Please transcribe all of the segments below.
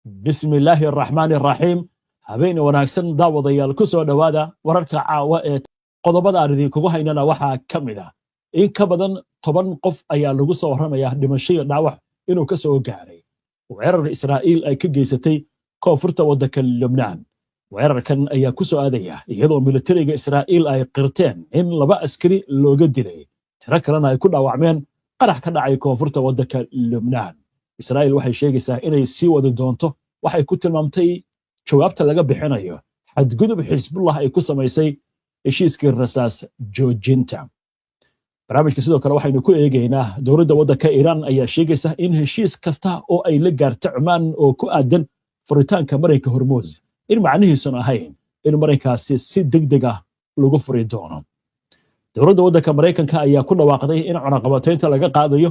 Bismillaahi araxmaani araxiim. Habeen wanaagsan, daawadayaal, ku soo dhowaada wararka caawa. Ee qodobada aan idinkugu haynana waxaa ka mid ah: in ka badan 10 qof ayaa lagu soo warramayaa dhimasho iyo dhaawac inuu ka soo gaaray weerar Israa'iil ay ka geysatay koonfurta waddanka Lubnaan. Weerarkan ayaa ku soo aadaya iyadoo militariga Israa'iil ay qirteen in laba askari looga dilay, tiro kalena ay ku dhaawacmeen qarax ka dhacay koonfurta waddanka Lubnaan. Israa'iil waxay sheegaysaa inay sii wadi doonto waxay ku tilmaamtay jawaabta laga bixinayo xadgudub Xisbullah ay ku samaysay heshiiskii rasaas joojinta. Barnaamijka sidoo kale waxaynu ku eegaynaa: dowladda waddanka Iiraan ayaa sheegaysa in heshiis kasta oo ay la gaarta Cumaan oo ku aadan furitaanka marinka Hormuus in macnihiisun ahayn in marinkaasi si deg deg ah lagu furi doono. Dowladda waddanka Maraykanka ayaa ku dhawaaqday in cunaqabataynta laga qaadayo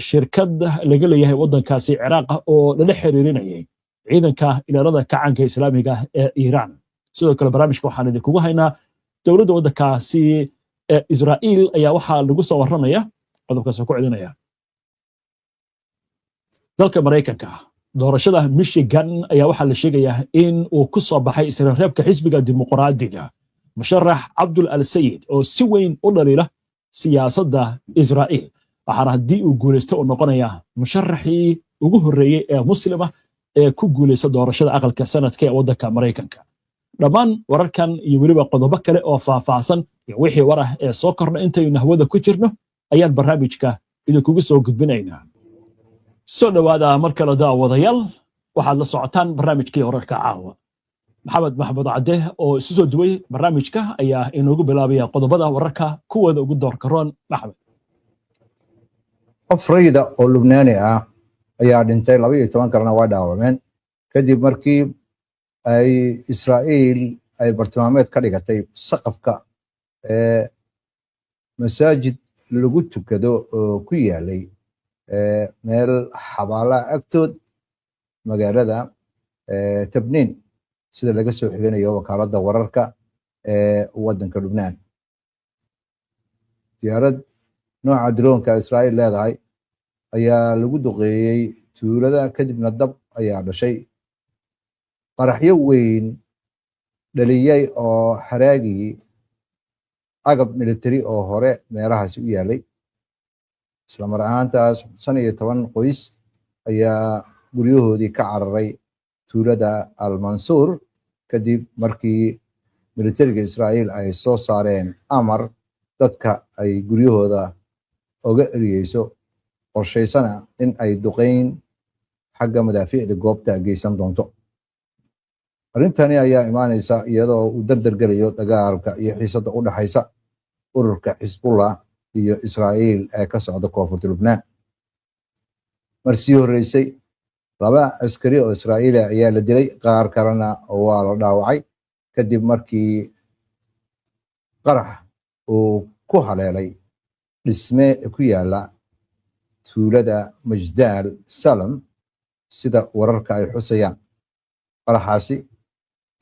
shirkad laga leeyahay waddankaasi Ciraaq oo lala xiriirinayay ciidanka ilaalada kacaanka Islaamiga ee Iiraan. Sidoo kale barnaamijka waxaan idinkugu haynaa: dowladda waddankaasi ee Israa'iil ayaa waxaa lagu soo warramaya, qodobkaas ku celinaya, dalka Maraykanka doorashada Michigan ayaa waxaa la sheegayaa in uu ku soo baxay isreebreebka xisbiga Dimuqraadiga musharax Cabdul Al Sayid oo si weyn u dhaliila siyaasadda Israa'iil, waxaana haddii uu guulaysto uu noqonayaa musharaxii ugu horreeyey ee Muslima ee ku guulaysta doorashada aqalka sanadka ee waddanka Maraykanka. Dhammaan wararkan iyo weliba qodobo kale oo faahfaahsan iyo wixii war ah ee soo kordha intaynu hawada ku jirno ayaan barnaamijka idinkugu soo gudbinaynaa. Soo dhowaada mar kale, daawadayaal. Waxaad la socotaan barnaamijkii wararka caawa. Maxamed Maxmud Cadde oo isu soo duway barnaamijka ayaa inoogu bilaabaya qodobada wararka kuwooda ugu doorka roon. Maxamed. Qof rayida oo Lubnaani ah ayaa dhintay, 12 kalena waa dhaawacmeen kadib markii ay Israa'iil ay bartilmaameed ka dhigatay saqafka ee masaajid lagu tukado oo ku yaalay meel xabaalaha agtood magaalada Tabniin, sida laga soo xiganayo wakaaladda wararka ee waddanka Lubnaan. Diyaarad nooca droonka Israa'iil leedahay ayaa lagu duqeeyey tuulada, kadibna dab ayaa dhashay, qaraxyo weyn dhaliyey oo haraagii agab military oo hore meelahaasi u yaalay. Isla mar ahaantaas, 15 qoys ayaa guryahoodii ka cararay tuulada Almansuur kadib markii militariga Israa'iil ay soo saareen amar dadka ay guryahooda oga eriyeyso, qorshaysana in ay duqeyn xagga madaafiicda goobta geysan doonto. Arrintani ayaa imaanaysa iyadoo uu dardar gelayo dagaalka iyo xiisadda u dhaxaysa ururka Xisbullah iyo Israa'iil ee ka socda koonfurta Lubnaan. Mar sii horreysay, laba askari oo Israa'iili ayaa la dilay, qaar kalena waa la dhaawacay kadib markii qarax uu ku haleelay dhisme ku yaala tuulada Majdaal Salam, sida wararka ay xusayaan. Qaraxaasi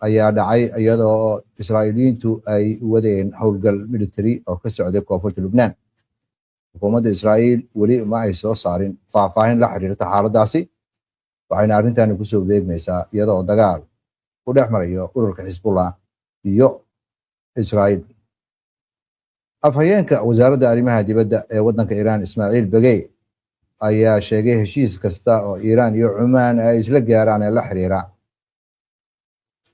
ayaa dhacay iyadoo Israa'iiliyiintu ay wadeen howlgal military oo ka socday koonfurta Lubnaan. Xukuumadda Israa'iil weli ma ay soo saarin faahfaahin la xiriirta xaaladdaasi, waxayna arrintani kusoo beegmaysaa iyadoo dagaal u dhex marayo ururka Xisbullah iyo Israa'iil. Afhayeenka wasaaradda arrimaha dibadda ee waddanka Iiraan, Ismaaciil Begey, ayaa sheegay heshiis kasta oo Iiraan iyo Cumaan ay isla gaaraan ee la xiriira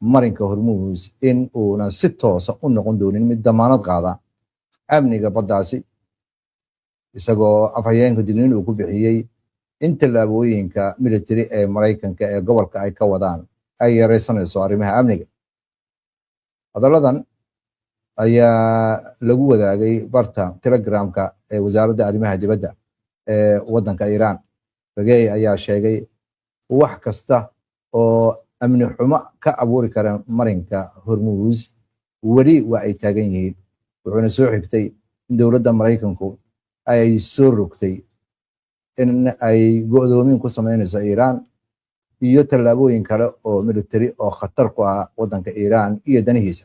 marinka Hormuus in uuna si toosa u noqon doonin mid damaanad qaada amniga baddaasi, isagoo afhayeenka digniin uu ku bixiyey in tallaabooyinka military ee Maraykanka ee gobolka ay ka wadaan ay yaraysanayso arrimaha amniga. Hadalladan ayaa lagu wadaagay barta Telegramka ee wasaaradda arrimaha dibadda ee waddanka Iiraan. Bagey ayaa sheegay wax kasta oo amni xumo ka abuuri kara marinka Hormuus weli waa ay taagan yihiin, wuxuuna soo xigtay in dowladda Maraykanku ay soo rogtay in ay go'doomin ku samaynayso Iiraan iyo tallaabooyin kale oo military oo khatar ku ah waddanka Iiraan iyo danihiisa.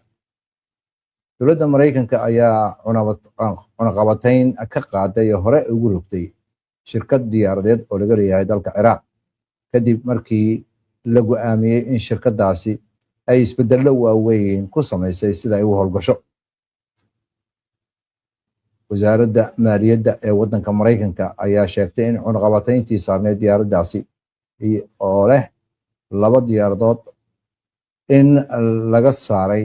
Dowladda Maraykanka ayaa cunaqabatayn ka qaaday oo hore ugu rogtay shirkad diyaaradeed oo laga leeyahay dalka Ciraaq kadib markii La go'aamiyey in shirkadaasi ay isbedello waaweyn ku samaysay sida ay u howlgasho. Wasaaradda maaliyadda ee waddanka Maraykanka ayaa sheegtay in cunaqabatayntii saarneyd diyaaraddaasi oo leh laba diyaaradood in laga saaray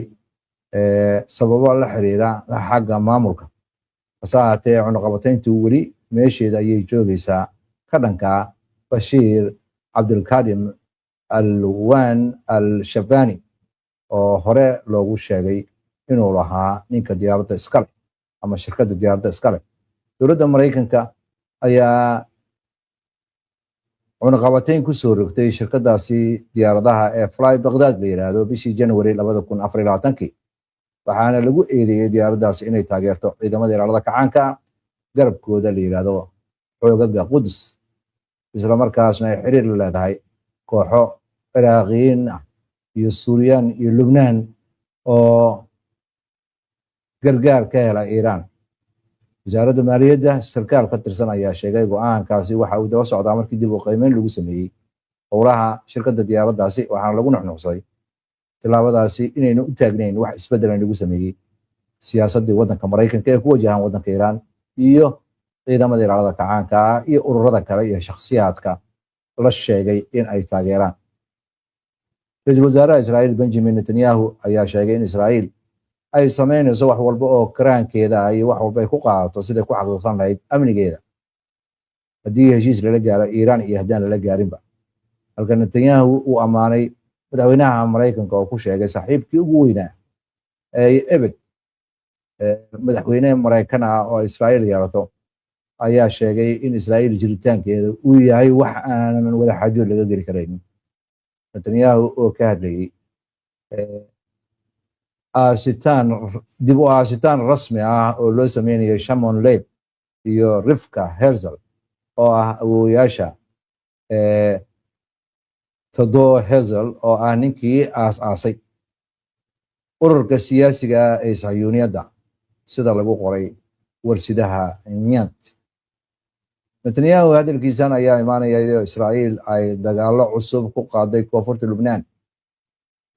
sababo la xiriira xagga maamulka. Hase ahaatee, cunaqabatayntu weli meesheeda ayay joogaysaa ka dhanka Bashiir Cabdulkadim Alwan Al Shabani, oo hore loogu sheegay inuu lahaa ninka diyaaradda iskale ama shirkadda diyaaradda iskale. Dowladda Maraykanka ayaa cunaqabatayn ku soo rogtay shirkadaasi diyaaradaha ee Fly Baghdad la yiraahdo bishii January 2024-kii, waxaana lagu eedeeyey diyaaraddaasi inay taageerto ciidamada ilaalada kacaanka garabkooda la yiraahdo Xoogaga Qudus, isla markaasna ay xiriir la leedahay kooxo Ciraaqiyiin ah iyo Suuriyaan iyo Lubnaan oo gargaar ka hela Iiraan. Wasaaradda maaliyadda sarkaal ka tirsan ayaa sheegay go'aankaasi waxa uu daba socdaa markii dib u qiimeyn lagu sameeyey howlaha shirkadda diyaaraddaasi, waxaana lagu nuxnuxsaday tillaabadaasi inayna u taagnayn wax isbeddelan lagu sameeyey siyaasaddii waddanka Maraykanka ee ku wajahan waddanka Iiraan iyo ciidamada ilaalada kacaanka ah iyo ururada kale iyo shakhsiyaadka la sheegay in ay taageeraan. Ra-iisul wasaaraha Israa'iil Benjamin Netanyahu ayaa sheegay in Israa'iil ay samaynayso wax walba oo karaankeeda ah iyo wax walba ay ku qaadato siday ku xaqiiqsan lahayd amnigeeda, haddii heshiis lala gaaro Iiraan iyo haddaan lala gaarinba, halka Netanyahu uu ammaanay madaxweynaha Maraykanka oo ku sheegay saaxiibkii ugu weynaa ee ebed madaxweyne Maraykan ah oo Israa'iil yeelato. Ayaa sheegay in Israa'iil jiritaankeeda uu yahay wax aanan wada xaajood laga geli karaynin. Netanyahu oo ka hadlayey aasitaan dib u aasitaan rasmi ah oo loo sameynayo Shamon Leib iyo Rivka Herzl oo ah awowayaasha Theodor Herzl, oo ah ninkii aas aasay ururka siyaasiga ah ee Sahyuuniyadda, sida lagu qoray warsidaha Nyant. Netanyahu hadalkiisan ayaa imaanaya iyadoo Israa'iil ay dagaallo cusub ku qaaday koonfurta Lubnaan,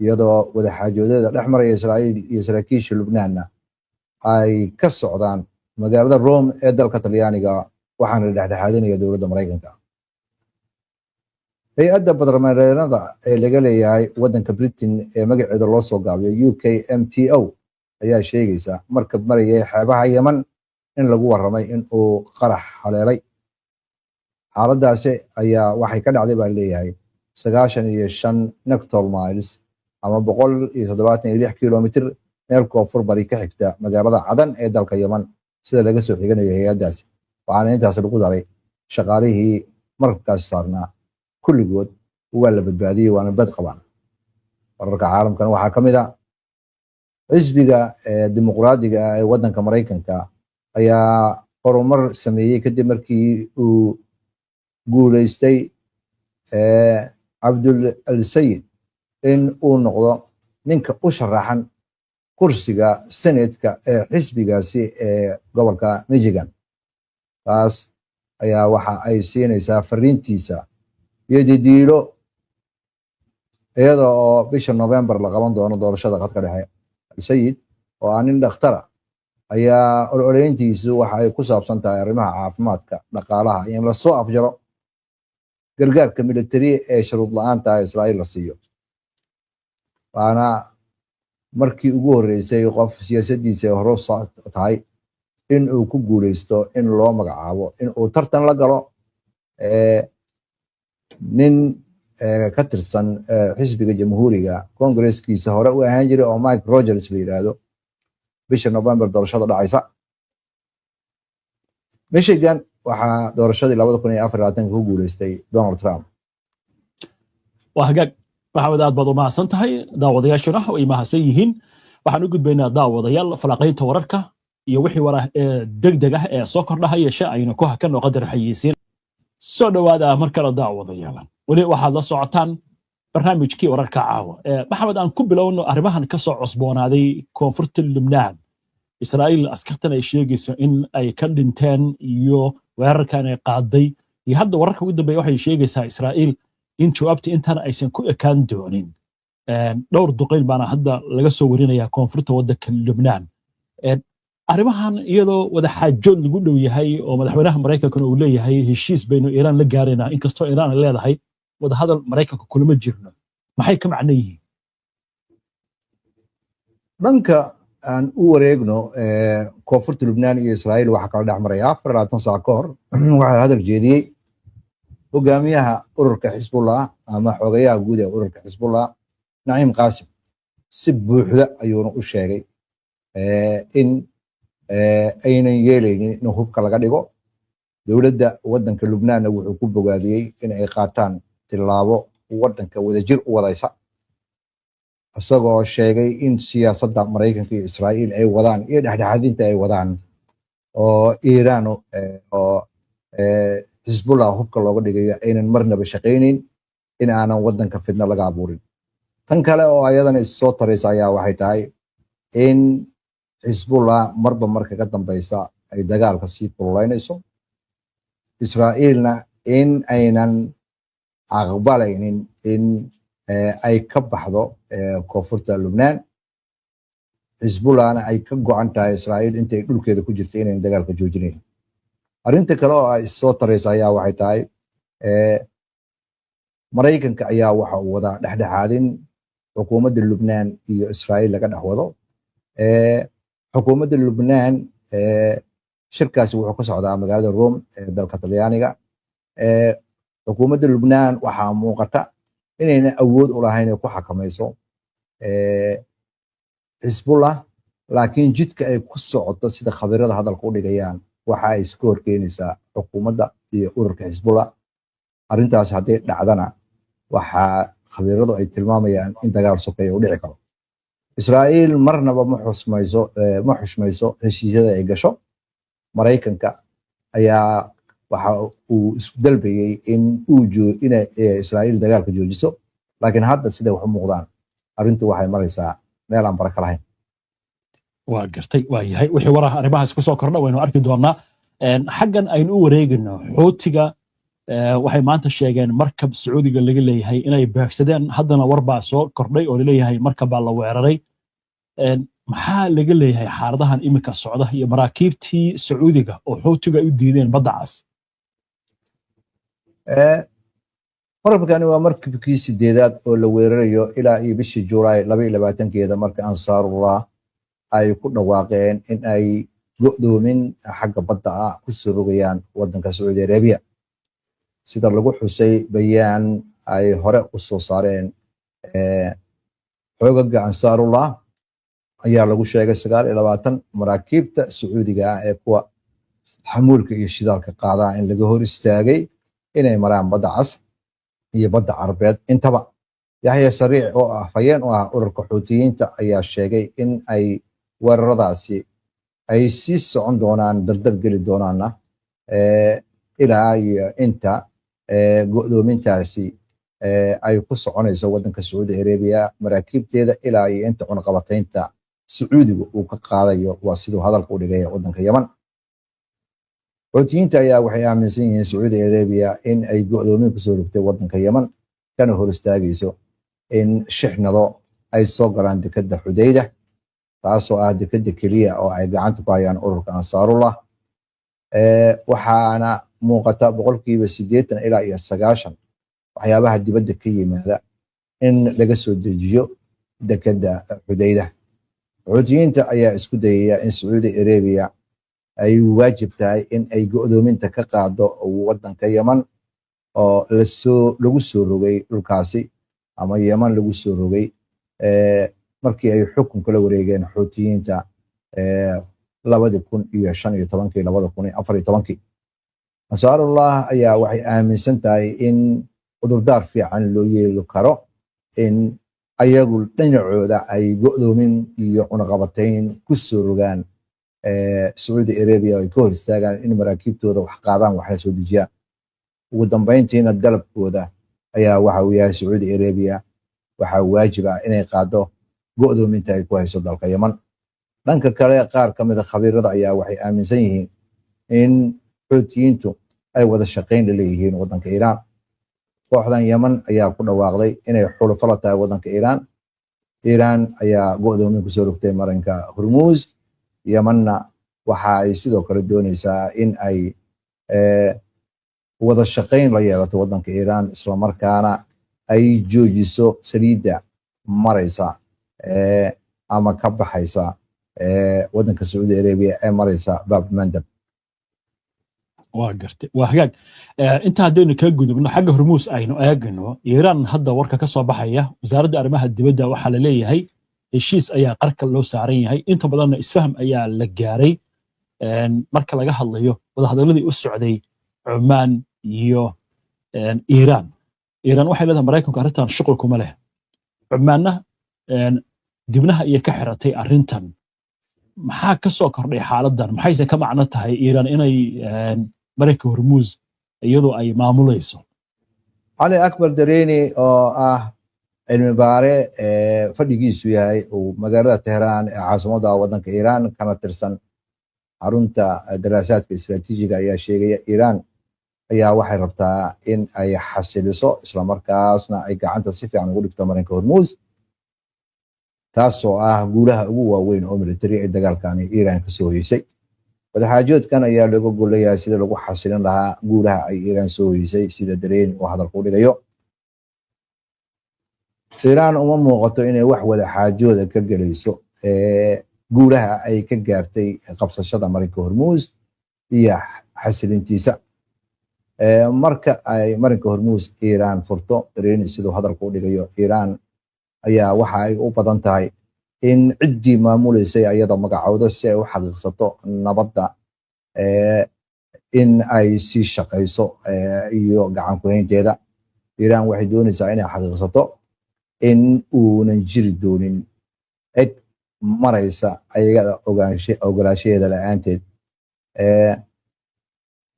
iyadoo wadaxaajoodyada dhex maraya Israa'iil iyo saraakiisha Lubnaanna ay ka socdaan magaalada Rome ee dalka Talyaaniga, waxaana la dhexdhexaadinaya dowladda Maraykanka. Hay'adda badarmareennada ee laga leeyahay waddanka Britain ee magaceeda loo soo gaabiyo UKMTO ayaa sheegaysa markab marayay xeebaha Yeman in lagu warramay in uu qarax haleelay. Xaaladdaasi ayaa waxay ka dhacday, baa leeyahay, 95 nautical miles ama 176 kilomitir meel koonfur bari ka xigta magaalada Cadan ee dalka Yeman, sida laga soo xiganayo hay'addaasi. Waxaana intaas lagu daray shaqaalihii markabkaasi saarnaa kulligood waa la badbaadiyey, waana bad qabaan. Wararka caalamkan waxaa ka mid a xisbiga Dimuqraadiga ah ee waddanka Maraykanka ayaa horumar sameeyey kadib markii uu guuleystay Cabdul Al Sayid in uu noqdo ninka u sharaxan kursiga senatka ee xisbigaasi ee gobolka Michigan. Taas ayaa waxa ay siinaysaa fariintiisa iyo didiilo, iyada oo bisha November la qaban doono doorashada khadka dhexe. Alsayid oo ah nin dhakhtara ayaa ololeyntiisu waxa ay ku saabsan tahay arrimaha caafimaadka, dhaqaalaha iyo in lasoo afjaro gargaarka militari ee shuruud la'aanta Israa'iil la siiyo. Waana markii ugu horreysay qof siyaasaddiisa ay hore tahay in uu ku guuleysto in loo magacaabo in uu tartan la galo nin ka tirsan xisbiga Jamhuuriga Congresskiisa hore u ahaan jiray oo Mike Rogers la yidhaahdo, bisha November doorashada dhacaysa. Michigan waxaa doorashadii 2024-ka ku guuleystay Donald Trump. Waa hagaag, Maxamed, aad baad u mahadsan tahay, daawadayaashuna way mahadsan yihiin. Waxaan u gudbaynaa, daawadayaal, falanqaynta wararka iyo wixii wara ee degdeg ah ee soo kordhaha yeeshe aynu ku hakanno qadar xayeysiin. Soo dhowaada mar kale, daawadayaal. Weli waxaad la socotaan barnaamijkii wararka caawa. Maxamed, aan ku bilowno arrimahan ka soo cusboonaaday koonfurta Lubnaan, Israa'iil askartan ay sheegayso in ay ka dhinteen iyo weerarkan ay qaaday, iyo hadda wararka ugu dambeeya waxay sheegaysaa Israa'iil In jawaabta intan aysan ku ekaan doonin. Dhowr duqayn baana hadda laga soo warinayaa koonfurta waddanka Lubnaan. Arrimahan iyadoo wadaxaajood lagu dhow yahay oo madaxweynaha Maraykankana uu leeyahay heshiis baynu Iiraan la gaaraynaa, inkastoo Iiraan ay leedahay wadahadal Maraykanka kulama jirno, maxay ka macno yihiin? Dhanka aan u wareegno koonfurta Lubnaan iyo Israa'iil, waxaa kala dhex maraya 24 saac ka hor waxaa hadal jeediyey hogaamiyaha ururka Xisbullah ama xogayaha guud ee ururka Xisbullah, Naciim Qaasim. Si buuxda ayuuna u sheegay in aynan yeelaynin in hubka laga dhigo. Dowladda waddanka Lubnaanna wuxuu ku bogaadiyey in ay qaataan tillaabo waddanka wadajir u wadaysa, isagoo sheegay in siyaasadda Maraykanka iyo Israa'iil ay wadaan iyo dhexdhexaadinta ay wadaan oo Iiraan oo Xisbullah hubka looga dhigayo aynan marnaba shaqaynin, in aanan waddanka fidno laga abuurin. Tan kale oo ayadana issoo taraysa ayaa waxay tahay in Xisbullah marba marka ka dambaysa ay dagaalka sii kululaynayso, Israa'iilna in aynan aqbalaynin in ay ka baxdo koonfurta Lubnaan, Xisbullahna ay ka go'an tahay Israa'iil intay dhulkeeda ku jirta inayn dagaalka joojinayn. Arrinta kale oo ay soo taraysa ayaa waxay tahay Maraykanka ayaa waxa uu wadaa dhexdhexaadin xukuumadda Lubnaan iyo Israa'iil laga dhex wado. Xukuumadda Lubnaan, shirkaasi wuxuu ka socdaa magaalada Rome ee dalka Talyaaniga. Xukuumadda Lubnaan waxaa muuqata inayna awood u lahayn ay ku xakamayso Xisbullah, laakiin jidka ay ku socoto, sida khabiirada hadalka u dhigayaan, waxa ay iska horkeenaysaa xukuumadda iyo ururka Xisbullah. Arrintaas hadday dhacdana, waxaa khabiiradu ay tilmaamayaan in dagaal sokeeya u dhici karo. Israa'iil marnaba ma xusmayso, ma xushmayso heshiisyada ay gasho. Maraykanka ayaa waxa uu isku dalbayey in uu inay Israa'iil dagaalka joojiso, laakiin hadda siday wax u muuqdaan arrintu waxay maraysaa meel aan baraka lahayn. Waa gartay, waa yahay. Wixii waraha arrimahaas kusoo kordha waynu arki doonaa. Xaggan aynu u wareegino Xuutiga, waxay maanta sheegeen markab Sacuudiga laga leeyahay inay beegsadeen. Haddana war baa soo kordhay oo laleeyahay markab baa la weeraray. Maxaa laga leeyahay xaaladahan iminka socda iyo maraakiibtii Sacuudiga oo Xuutiga ay u diideen badda Cas? Markabkani waa markabkii sideedaad oo la weerarayo ilaa iyo bishii Juulaay 22-keeda, marka Ansaarullah ay ku dhawaaqeen in ay go'doomin xagga badda ah ku soo rogayaan waddanka Sacuudi Arabiya. Sida lagu xusay bayaan ay hore u soo saareen xoogaga Ansaarullah ayaa lagu sheegay 29 maraakiibta Sacuudiga ah ee kuwa xamuulka iyo shidaalka qaadaa in laga hor istaagay inay maraan badda Cas iyo badda Carbeed intaba. Yaxya Sariic oo ah afhayeen u ah ururka Xuutiyiinta ayaa sheegay in ay weeraradaasi ay sii socon doonaan, dardar geli doonaana ilaa iyo inta go'doomintaasi ay ku soconayso waddanka Sacuudi Arabiya maraakiibteeda, ilaa iyo inta cunaqabataynta Sacuudiga uu ka qaadayo, waa siduu hadalka u dhigay, waddanka Yeman. Xuutiyiinta ayaa waxay aaminsan yihiin Sacuudi Arabiya in ay go'doomin kusoo rogtay waddanka Yeman, kana hor istaagayso in shixnado ay soo galaan dekadda Xudayda, taasoo ah dekadda keliya oo ay gacanta ku hayaan ururka Ansaarullah. Waxaana muuqata 80% ilaa iyo 90 waxyaabaha dibadda ka yimaada in laga soo dejiyo dekadda Xudayda. Xuutiyiinta ayaa isku dayaya in Sacuudi Arabiya ay waajib tahay in ay go'doominta ka qaado waddanka Yeman oo lasoo lagu soo rogay dhulkaasi ama Yeman lagu soo rogay markii ay xukunka la wareegeen Xuutiyiinta 2015-kii, 2014-kii. Ansaarullah ayaa waxay aaminsan tahay in cudurdaar fiican loo yeeli karo in ayagu dhinacooda ay go'doomin iyo cunaqabatayn ku soo rogaan Sacuudi Arabia oo ay ka hor istaagaan in maraakiibtooda wax qaadaan, waxna soo dejiyaan. Ugu dambeyntiina dalabkooda ayaa waxa uu yahay Sacuudi Arabia waxaa waajib ah inay qaado go'doominta ay ku hayso dalka Yeman. Dhanka kale, qaar ka mid a khabiirada ayaa waxay aaminsan yihiin in Xuutiyiintu ay wada shaqayn la leeyihiin waddanka Iiraan. Kooxdan Yemen ayaa ku dhawaaqday inay xulufo la tahay waddanka Iiraan. Iiraan ayaa go'doomin kusoo rogtay marinka Hormuuz. Yemenna waxa ay sidoo kale doonaysaa in ay wada shaqayn la yeelato waddanka Iiraan, islamarkaana ay joojiso saliidda maraysa ama ka baxaysa waddanka Sacuudi Arabia ee maraysa Baab Mandab. Waa gartay, waa hagaag. Inta haddaynu kaga gudubno xagga Hormuus, aynu eegno Iiraan. Hadda warka ka soo baxaya wasaaradda arrimaha dibadda waxaa la leeyahay heshiis ayaa qarka loo saaran yahay, inta badanna isfaham ayaa la gaaray marka laga hadlayo wadahadalladii u socday Cumaan iyo Iiraan. Iiraan waxay leedahay Maraykanku arrintan shuqul kuma leh, Cumaanna dibnaha iyo ka xiratay arrintan. Maxaa ka soo kordhay xaaladdan? Maxayse ka macno tahay Iiraan inay marinka Hormuuz iyadoo ay maamulayso? Cali Akbar Dareeni oo ah cilmi baare fadhigiisu yahay uu magaalada Tehraan ee caasimadda waddanka Iiraan, kana tirsan xarunta daraasaadka istiraatiijiga, ayaa sheegaya Iiraan ayaa waxay rabtaa in ay xasiliso, islamarkaasna ay gacanta si fiican ugu dhigto marinka Hormuuz, taasoo ah guulaha ugu waaweyn oo military ee dagaalkani Iiraan kasoo hoysay. Wadaxaajoodkan ayaa looga golayaa sida lagu xasilin lahaa guulaha ay Iiraan soo hoysay, sida Dareeni uu hadalka u dhigayo. Iiraan uma muuqato inay wax wadaxaajooda ka gelayso guulaha ay ka gaartay qabsashada marinka Hormuuz iyo xasilintiisa. Marka ay marinka Hormuuz Iiraan furto, Dareeni siduu hadalka u dhigayo, Iiraan ayaa waxa ay u badan tahay in ciddii maamuleysay ayada magacowdo si ay u xaqiiqsato nabadda in ay sii shaqayso iyo gacan ku-haynteeda. Iiraan waxay doonaysaa inay xaqiiqsato in uunan jiri doonin cid maraysa ayagada ogolaanshaheeda la-aanteed.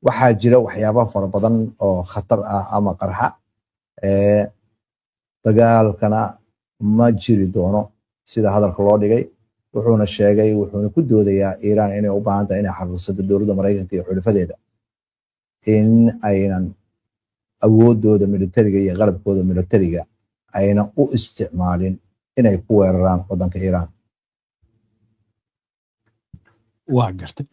Waxaa jira waxyaaba fara badan oo khatar ah ama qarxa, dagaalkana ma jiri doono, sida hadalka loo dhigay. Wuxuuna sheegay, wuxuuna ku doodayaa Iiraan inay u baahan tahay inay xaqiiqsato dowladda Maraykanka iyo xulafadeeda in aynan awoodooda militariga iyo qalabkooda militariga aynan u isticmaalin inay ku weeraraan waddanka Iiraan. Waa gartay.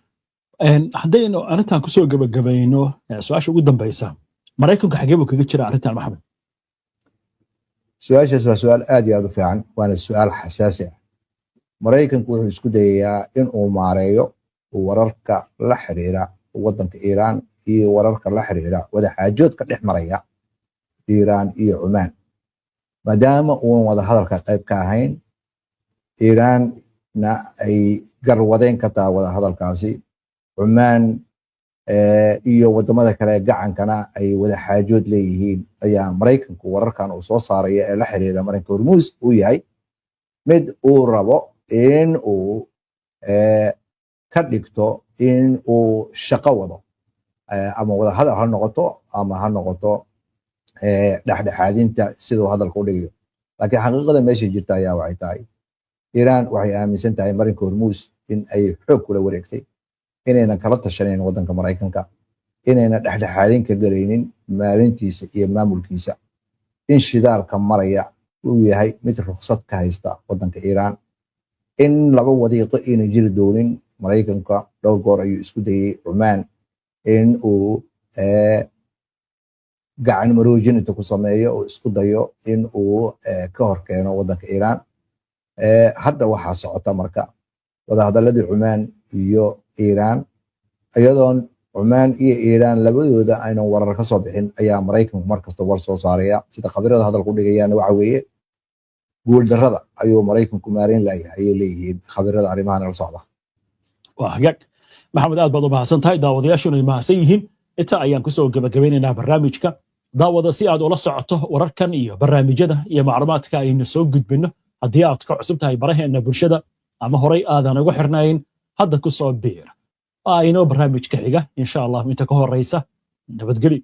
Haddaynu arrintan kusoo gebagabayno, su-aasha ugu dambaysa: Maraykanku xagee buu kaga jira arrintan, Maxamed? Su-aashaas waa su-aal aad iyo aad u fiican, waana su-aal xasaasi ah. Maraykanku wuxuu isku dayayaa in uu maareeyo wararka la xiriira waddanka Iiraan iyo wararka la xiriira wadaxaajoodka dhex maraya Iiraan iyo Cumaan, maadaama uunan wada hadalka qayb ka ahayn, Iiraanna ay garwadeyn ka tahay wada hadalkaasi, Cumaan iyo wadamada kale gacankana ay wada xaajood leeyihiin, ayaa Maraykanku wararkan uu soo saaraya ee la xiriira marinka Hormuuz uu yahay mid uu rabo in uu ka dhigto in uu shaqo wado, ama wada hadal ha noqoto ama ha noqoto dhexdhexaadinta, siduu hadalka u dhigayo. Laakiin xaqiiqada meesha jirta ayaa waxay tahay Iiraan waxay aaminsan tahay marinka Hormuuz in ay xoog kula wareegtay, inaynan kala tashanayn waddanka Maraykanka, inaynan dhexdhexaadin ka galaynin maalintiisa iyo maamulkiisa, in shidaalka maraya uu yahay mid rukhsad ka haysta waddanka Iiraan, in laba wadiiqo aynan jiri doonin. Maraykanka dhowr goor ayuu isku dayey Cumaan in uu gacan maroojin inta ku sameeyo oo isku dayo in uu ka hor keeno waddanka Iiraan. Hadda waxaa socota marka wadahadaladii Cumaan iyo Iiraan. Iyadoon Cumaan iyo Iiraan labadooda aynan warar ka soo bixin ayaa Maraykanku markasta war soo saaraya. Sida khabirada hadalku dhigayaana waxa weeye guuldarrada ayuu Maraykanku maareyn layahay, ayay leeyihiin khabirada arrimahan la socda. Waa hagaag, Maxamed, aad baad u mahadsan tahay, daawadayaashuna ay mahadsan yihiin. Inta ayaan kusoo gebagabeynaynaa barnaamijka. Daawada, si aad ula socoto wararkan iyo barnaamijyada iyo macluumaadka aynu soo gudbinno, haddii aad ka cusub tahay baraheena bulshada ama horay aadan ugu xirnayn, hadda ku soo biir. Waa inoo barnaamijka xiga, insha Allah. Inta ka horeysa, nabadgelyo.